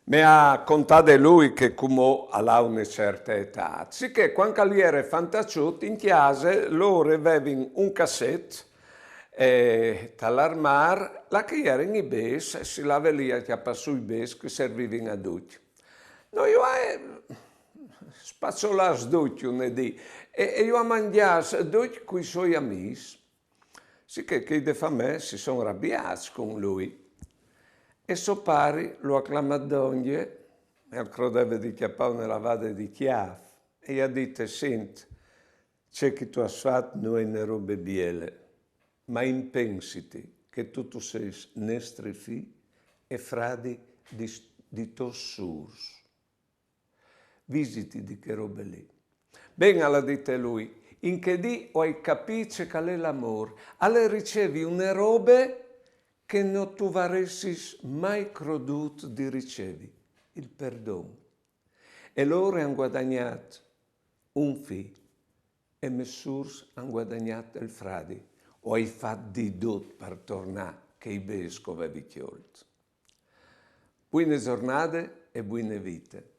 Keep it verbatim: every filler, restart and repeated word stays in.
Me à contade lui che cumò al à une certe etât. Sichè, cuant che al jere fantaçut, in cjase lôr a vevin un casset e tal armâr là che a jerin i bêçs, e si lave li a cjapâ sù i bêçs che a servivin a ducj. No ju à spaçolâts ducj une dì e, e ju à mangjâts ducj cui soi amîs. Sichè chei de famee si son rabiâts cun lui. E so pari lu à clamât dongje, e al crodeve di cjapâ une lavade di cjâf, e i à dite: Sint, ce che tu âs fat no je une robe biele, ma impensiti che tu tu sês nestri fi e fradi di, di tôs sûrs. Visiti di chê robe li. Ben, al à dite lui, in chê dì o ai capît ce che al è l'amôr, al è ricevi une robe che no tu varessis mai crodût di ricevi, il perdon. E lôr a àn guadagnât un fi, e mes sûrs a àn guadagnât il fradi. O ai fat di dut par tornâ chei bêçs che o vevi cjolt. Buine zornade e buine vite.